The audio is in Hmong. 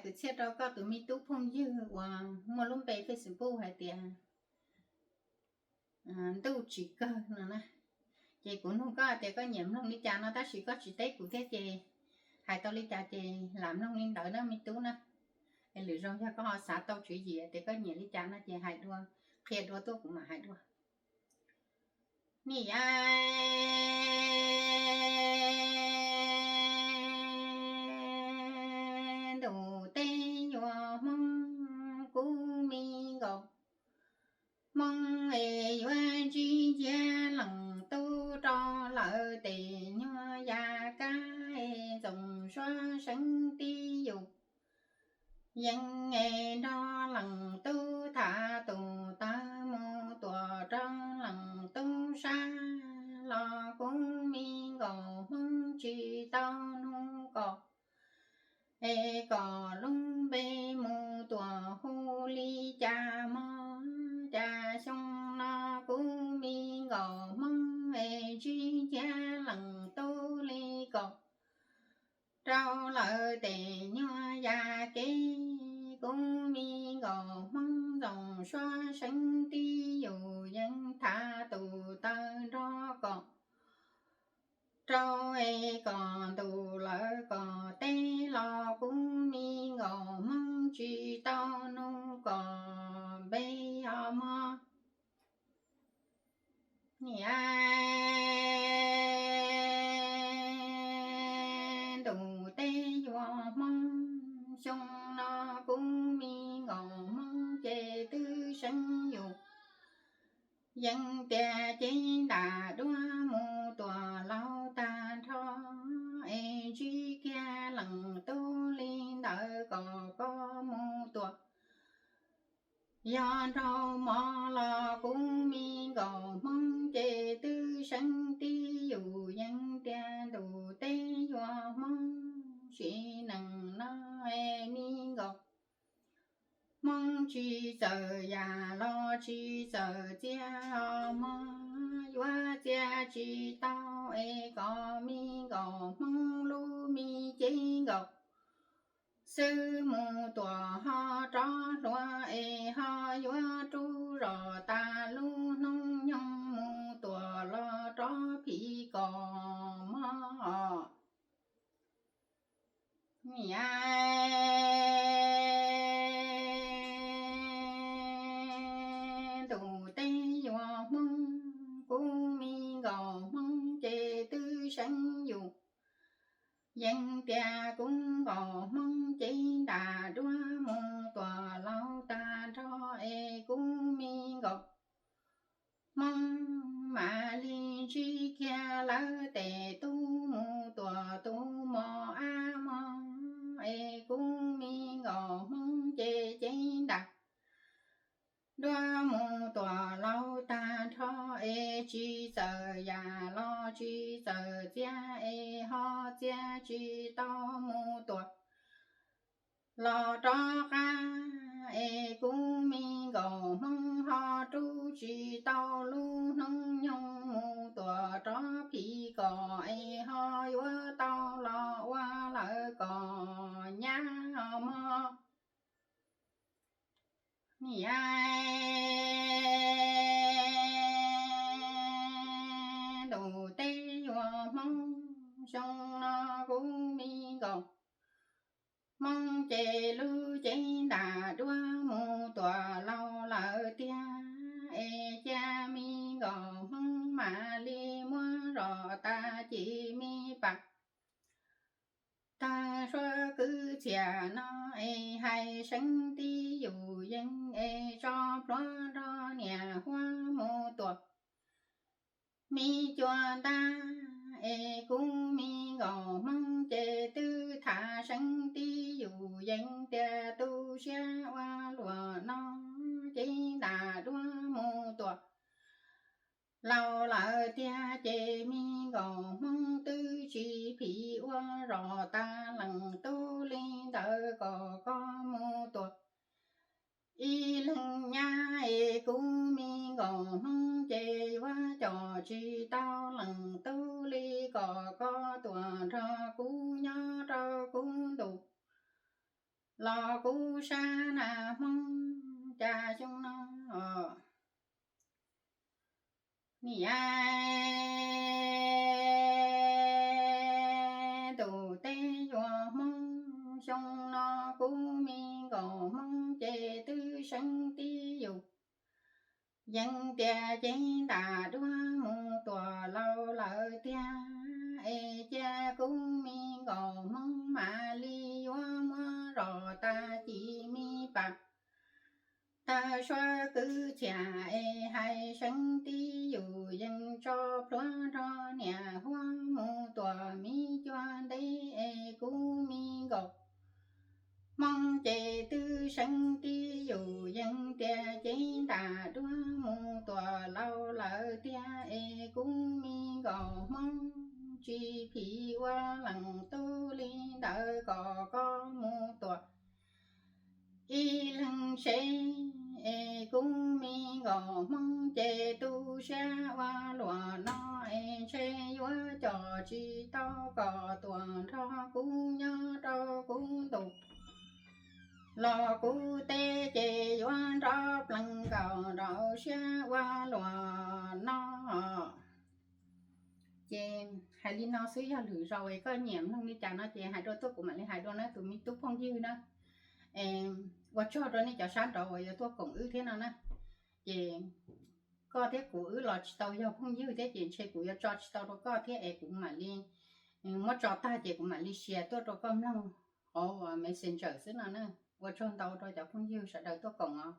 Kwv txhiaj rau koj tus me tub phooj ywg uas muaj lub npe Facebook hais tias Ntuj Tsis Kawg no na. Ces kuv nug koj tias koj nyiam mloog li cas no, tab sis koj tsis teb kuv thiab ces hais tau li cas ces lam mloog li ntawd na me tub na. Es lwm zaus yog koj ho xav tau tswv yim tias koj nyiam li cas no ces hais dua, qhia dua tuaj kuv mam hais dua. Nim a ntuj teb yuav Hmoob kub mi nkaus, Hmoob es yuav ntsib nciab leej tub rau lawv tes nyuag ya kab es ntxoov suab seeb tib yus. Yeej es nrog leej tub tham tus tawv mus tuam rau leej tub sab los kub mi nkaus, Hmoob tsis tau nug kom es kom lub npe mus tuam hu li cas mog. Cas xyoo no kub mi nkaus, Hmoob es ntsib nciab leej tub li kom rau lawv tes nyuag ya kab, kub mi nkaus, Hmoob ntxoov suab seeb tib yus. Yeej thav tus tawv nrog kom rau es kom ntus lawv kom teb los kub mi nkaus, Hmoob tsis tau nug kom npe os mog. Nim a ntuj teb yuav Hmoob, xyoo no kub mi nkaus, Hmoob ces twb seeb yus. Yeej tias cev nram duab mus tuam laus tag nrho, es ntsib kiag leej tub li ntawd kom koj mus tuam. Yog nraug mov los kub mi nkaus, Hmoob ces twb seeb tib yus. Yeej tias ntuj teb yuav Hmoob, sim neej no es mi nkaus, Hmoob tsis txawm yam los tsis txawm txiaj os mog. Yuav txiaj tsis tau es kom mi nkaus, Hmoob lub mi cev nkaus xwb. Mus tuam ho rov hluas es ho yuav rub zos tas lub hnub nyoog, mus tuam los rov phim kom mog. Nim a ntuj teb yuav Hmoob, kub mi nkaus, Hmoob ces twb seeb yus. Yeej tias kub nkaus, Hmoob cev nram duab mus tuam laus tag nrho es kub mi nkaus, Hmoob mam li ntsib kiag lawv tes tub mus tuam tus mos ab mog. Es kub mi nkaus, Hmoob ces cev nram duab mus tuam laus tag nrho, es tsis txawm yam los tsis txawm txiaj, es ho txiaj tsis tau mus tuam los rov qab. Es kub mi nkaus, Hmoob ho rub tsis tau lub hnub nyoog, mus tuam rov phim kom es ho yuav tau los ua lawv kom nyab os mog. Nim a ntuj teb yuav Hmoob, xyoo no kub mi nkaus, Hmoob ces lub cev nram duab mus tuam laus lawm tiag. Es cia mi nkaus, Hmoob mam li muab zos tas ces mi pam tawg suab kwv txhiaj no es hais seeb tib yus. Yeej es tso plhuav nrog niam huab mus tuam mi cua ntag. Es kub mi nkaus, Hmoob ces twb thav seeb tib yus. Yeej tias tu siab ua luam no, cev nram duab mus tuam laus lawm tiag ces mi nkaus, Hmoob twb tsis phim ua zos tas leej tub li ntawd kom koj mus tuam ib leeg nyab. Es kub mi nkaus, Hmoob ces yuav coj tsis tau leej tub li kom koj tuam nrog kuv nyob rau kuv ntuj los kuv sab na Hmoob, cas xyoo no niam ntuj teb yuav Hmoob, xyoo no kuv me nkauj Hmoob ces twb seev tib yus. Yeej tias cev nram duab mus tuam laus lawm tiag, es cia kuv me nkauj Hmoob mam li yuav muab zom tag ci me pas. Tawg suab kwv txhiaj es hais seev tib yus, yeej tso plhuav nrog niam huab mus tuam miv cuag ntev, es kuv me nkauj Hmoob ces twb seev tib yus. Yeej tias cev nram duab mus tuam laus lawm tiag, es kuv me nkauj Hmoob tsis phim ua leej tub li ntawd, kom koj mus tuam ib leeg seb. Es kuv me nkauj Hmoob ces tu siab ua luaj no, es ntshe yuav coj tsis tau kom tuam nrog kuv nyob rau kuv ntuj los kuv teb ces yuav nrov plees nkaus nraum siab ua luaj no. Ces hais li no xwb, yog lwm zaus es koj nyiam mloog li cas no ces hais dua tuaj kuv mam li hais dua na tus me tub phooj ywg na. Ua tsaug rau nej cov sab nraud uas yuav tuaj koom wb thiab no na. Ces koj thiab kuv wb los tsis tau yog phooj ywg thiab ces ntshe kuv yuav tso tsis tau rau koj thiab es kuv mam li muab tso tag ces kuv mam li share tuaj rau koj mloog hauv Messenger xwb no na. Ua tsaug ntau rau cov phooj ywg sawv daws tuaj koom os.